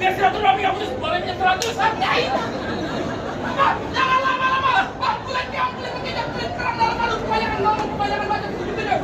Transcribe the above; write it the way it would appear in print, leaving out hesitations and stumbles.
biar silaturahmi kamu tuh boleh menyatu santai. Pak, jangan lama-lama. Pak, kulit yang kulit tidak kulit kerang dalam malu kebanyakan ngomong kebanyakan baca gitu-gitu.